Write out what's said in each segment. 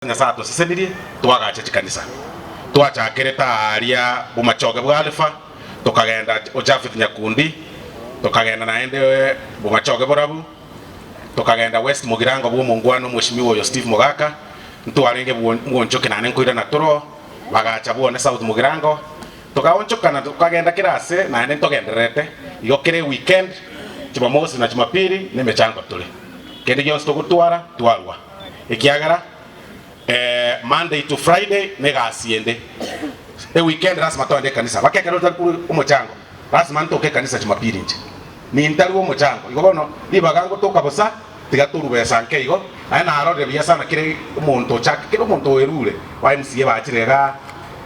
Nyasaye atosesenirie twagacha chikanisa twachakerete aaria bomachoge bwa Alpha, tokagenda Ojafeth Nyakundi, tokagenda naende bomachoge borabu, tokagenda West Mugirango bwa omongwana omweshimiwa oyo Steve Mogaka, ntwarenge bwonchoke naende nkoirana toro, bagacha bwone South Mugirango, tokaonchokana tokagenda kera ase naende ntogendererete, igo kere weekend, Jumamosi na Jumapili na emechango tore. Kende gionsi togotwara twarwa, ekiagera Monday to Friday na egasi ende, eweekend lasima togende ekanisa, mpaka ekero totari korwa omochango, lasima ntoke ekanisa Jumapili inche, nintarwa omochango. Igo bono ribaga ngotoka bosa, tiga torwe besa nke igo, naende narorire buya sana kere omonto ochake, kera omonto oerure, ba MCA bachire igaa,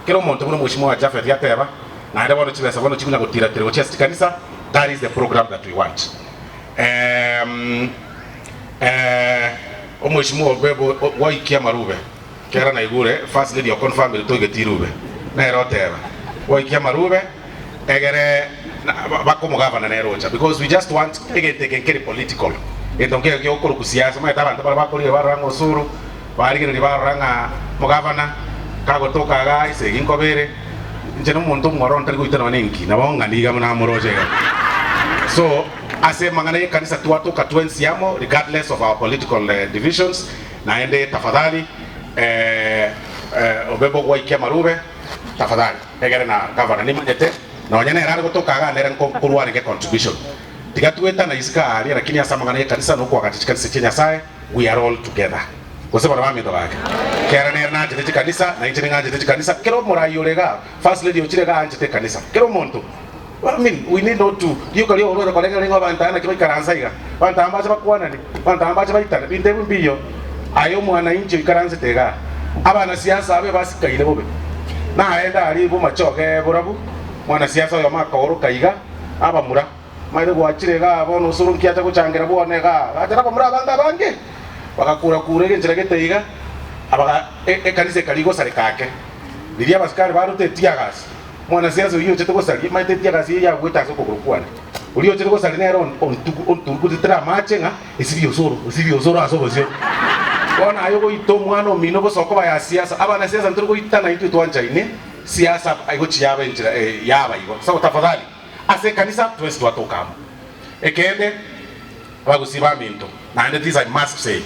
kera omonto buna omweshimiwa Japhet ateba, naende bono chibesa bono chikonya gotiratira gochia ase chikanisa, that is the program that we want. Omweshimiwa Obebo gwaikia amarube, kera naigure first lady oconfirmire toigeti irube, nere oteba gwaikia amarube egere baka omogavana nere ocha because we just want egento eke nkeri political, egento nkeigo kiokorokwa siasa, omanyete abanto baria bakorigereria barora ng'a Osoro, barigereria barora ng'a omogavana kagotoka igaa esegi nkoba ere, inche na omonto omwororo ntari goita nonya nenki, nabo ng'a niga buna amoroche iga. So ase amang'ana y'ekanisa twatoka twensi amo regardless of our political divisions, naende tafadhali obe bogwaikia amarube tafadhali egere na gavana nimanyete nonya nere are gotoka igaa nere nkorwa arenge contribution. Tiga twetana isiko aaria lakini ase amang'ana y'ekanisa na okoagacha chikanisa chia Nyasaye we are all together. Gose bono baminto gaki kera nere nanchete chikanisa na inche ning'anchete chikanisa kera omorai ore igaa first lady ochire igaa anchete ekanisa kera omonto. I mean, we need not to rioka ri'oborwaire koreng'ana ng'a abanto aya naki baikaransa iga, abanto aba mbache bakwanane, abanto aba mbache baitane, binto ebi mbiyo. Aye omwananchi oikaransete igaa, abanasiasa abe basikaine bobe. Naende aria bomachoge borabu, mwanasiasa oyomo akaoroka iga, abamura, Maete gwachire igaa bono osoro nkiacha gochangera bwone igaa, agacha nabamura abange abange, bagakura-kura egenchera gete iga, abaga ekanisa ekaria gosareka ake. Riria abasikari barute etiagasi, Mwanasiasa oyio ochete gosaria, omanyete etiagasi eyio yagwete ase okogoro kwane. Oria ochete gosaria nere ontugutetera amache ng'a esibie osoro, esibie osoro ase obosio. Bono aye ogoita omwana omino bosa okoba ya siasa. Abanasiasa ntori goitana intwe twanchaine siasa egochi yaba enchera yaba igo. So tafadhali ase ekanisa twensi twatoka amo. Ekeene abagusii baminto naende this I must say,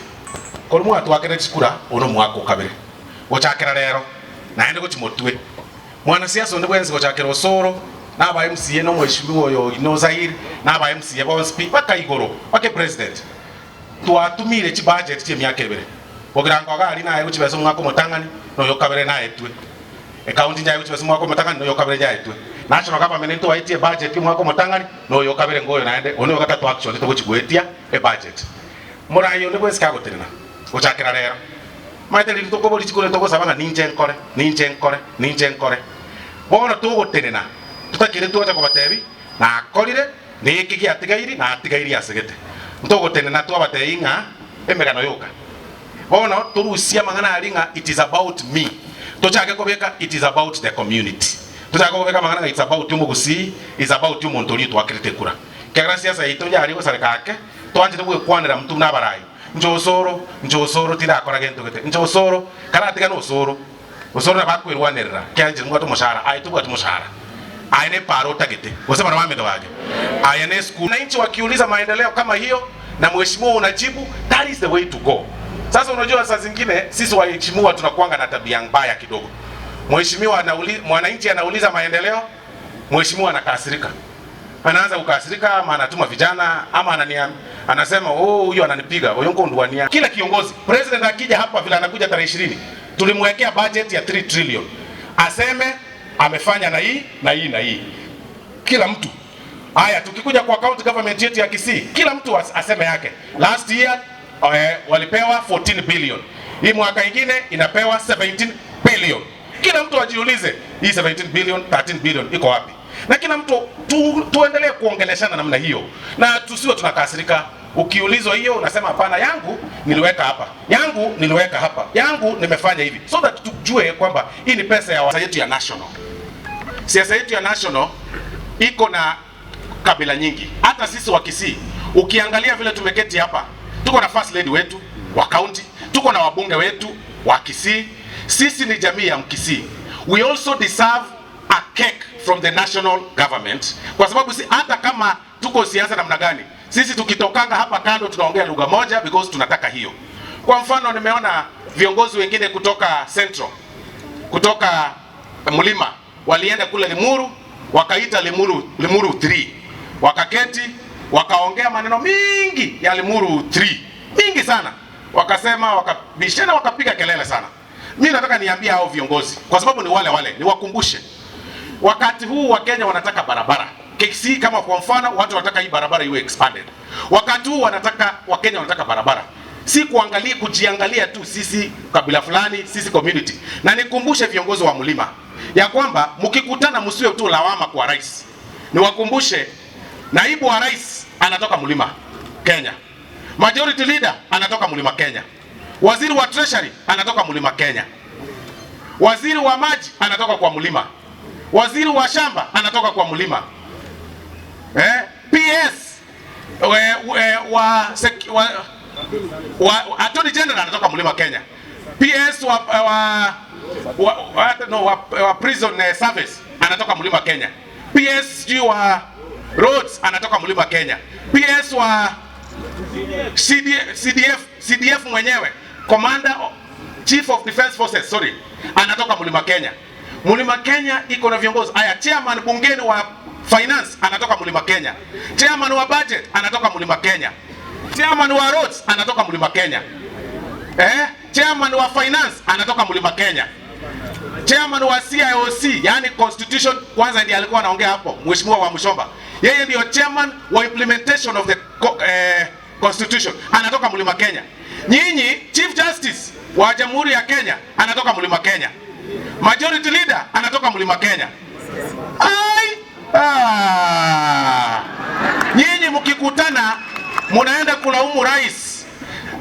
korwa mwatwakerire chikura oyo nomwaka okabere gochakera rero naende gochi motwe. Mwanasiasa onde bwensi gochakera Osoro, na aba MCA na omweshimiwa oyo Oino Zaire, na aba MCA bonsi pi baka igoro baka epresident. Twatumire chibudget chi'emiaka ebere. Bogirango iga aria naegwe chibesa omwaka omotang'ani na oyo okabere naetwe. Ecounty nyaegwe chibesa omwaka omotang'ani na oyo okabere nyaetwe. National government ntwaetie ebudget omwaka omotang'ani na oyo okabere ngoyo naende one ogatato actually togochigoetia ebudget. Moraai onde bwensi kagotenena gochakera rero. Omanyete riria tokoboria chikura togosaba ng'a ninche nkore, ninche nkore, ninche nkore. Bono togotenena totakire twacha kobatebia, nakorire, na eke giatigairi, natigairi asegete. Ntogotenena twabatebia ng'a emegano yoka. Bono torusie amang'ana aria ng'a it is about me, tochake kobeka it is about the community. Tochake kobeka amang'ana ng'a it's about omogusii, it's about omonto oria otwakerete ekura. Ekiagera siasa yaito yare gosareka ake, twanchete gwekwanera mtwe buna abarai. Inche osoro, inche osoro, tindakora gento gete. Inche osoro, karatiga nosoro, osoro nabo akwerwanerera, ekiagera inche nimbwate omoshahara, aye tobwati moshahara. Aye neparo otagete, gose baria bamete bake. Aye nesukuru. Wananchi wakiuliza maendeleo kama hiyo na mheshimiwa unajibu, that is the way to go. Sasa unajua saa zingine sisi waheshimiwa tunakuanga na tabia mbaya kidogo. Mheshimiwa anauli, mwananchi anauliza maendeleo, mheshimiwa anakasirika. Anaanza kukasirika ama anatuma vijana ama anania, anasema oh, huyu ananipiga huyu nkonduania. Kila kiongozi president akija hapa vile anakuja tarehe 20 tulimwekea budget ya 3 trillion, aseme amefanya na hii na hii na hii, kila mtu. Haya, tukikuja kwa county government yetu ya Kisii, kila mtu aseme yake. Last year walipewa 14 billion, hii mwaka ingine inapewa 17 billion. Kila mtu ajiulize hii 17 billion 13 billion iko wapi? Na kila mtu tuendelee kuongeleshana namna hiyo, na tusiwe tunakasirika. Ukiulizwa hiyo unasema hapana, yangu niliweka hapa, yangu niliweka hapa, yangu nimefanya hivi, so that tujue kwamba hii ni pesa ya yetu ya national. Siasa yetu ya national iko na kabila nyingi. Hata sisi wa Kisii, ukiangalia vile tumeketi hapa, tuko na first lady wetu wa county, tuko na wabunge wetu wa Kisii, sisi ni jamii ya Mkisii. We also deserve a cake from the national government, kwa sababu si, hata kama tuko siasa namna gani, sisi tukitokanga hapa kando tunaongea lugha moja because tunataka hiyo. Kwa mfano, nimeona viongozi wengine kutoka Central, kutoka mlima walienda kule Limuru, wakaita Limuru 3, wakaketi wakaongea maneno mingi ya Limuru 3 mingi sana, wakasema, wakabishana, wakapiga kelele sana. Mimi nataka niambie hao viongozi, kwa sababu ni wale wale, niwakumbushe wakati huu Wakenya wanataka barabara. KC kama kwa mfano, watu wanataka hii barabara iwe expanded. Wakati huu wanataka, Wakenya wanataka barabara, si kuangalia kujiangalia tu sisi kabila fulani, sisi community. Na nikumbushe viongozi wa mlima ya kwamba mkikutana, msiwe tu lawama kwa rais. Niwakumbushe naibu wa rais anatoka mlima Kenya, majority leader anatoka mlima Kenya, waziri wa treasury anatoka mlima Kenya, waziri wa maji anatoka kwa mlima, waziri wa shamba anatoka kwa mlima, PS wa Attorney General anatoka mlima Kenya, PS wa, no, wa prison service anatoka mlima Kenya, PS sijui wa roads anatoka mlima Kenya, PS wa CDF mwenyewe, Commander Chief of Defense Forces, sorry, anatoka mlima Kenya. Mlima Kenya iko na viongozi haya. Chairman bungeni wa finance anatoka mlima Kenya, chairman wa budget anatoka mlima Kenya, chairman wa roads anatoka mlima Kenya, chairman wa finance anatoka mlima Kenya, chairman wa CIOC, yani constitution kwanza ndiye alikuwa anaongea hapo, mheshimiwa wa Mshomba, yeye ndio chairman wa implementation of the constitution anatoka mlima Kenya. Nyinyi, Chief Justice wa Jamhuri ya Kenya anatoka mlima Kenya, majority leader anatoka mlima Kenya. Ai! Ah. Nyinyi mkikutana munaenda kulaumu rais.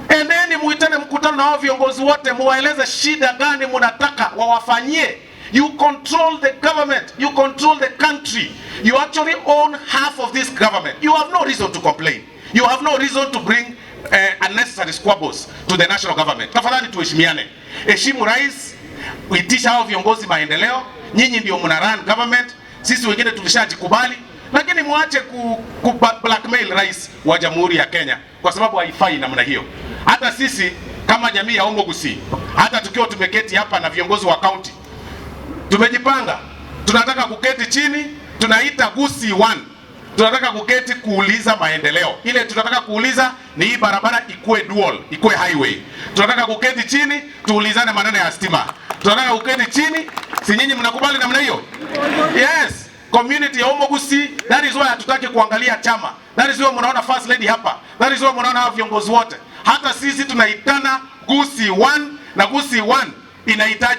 Endeni muitane mkutano na hao viongozi wote, muwaeleze shida gani munataka wawafanyie. You control the government, you control the country. You actually own half of this government. You have no reason to complain. You have no reason to bring unnecessary squabbles to the national government. Tafadhali tuheshimiane. Heshimu rais, itisha hao viongozi maendeleo. Nyinyi ndio mna run government, sisi wengine tulishajikubali, lakini muache ku blackmail rais wa Jamhuri ya Kenya kwa sababu haifai namna hiyo. Hata sisi kama jamii ya Omogusi, hata tukiwa tumeketi hapa na viongozi wa county, tumejipanga, tunataka kuketi chini, tunaita Gusii One. Tunataka kuketi kuuliza maendeleo. Ile tunataka kuuliza ni hii barabara ikue dual, ikue highway. Tunataka kuketi chini tuulizane maneno ya stima. Tunataka kuketi chini, si nyinyi mnakubali namna hiyo? Yes. Community ya Omogusi, that is why hatutaki kuangalia chama. That is why mnaona first lady hapa. That is why mnaona hao viongozi wote. Hata sisi tunaitana Gusii One na Gusii One inahitaji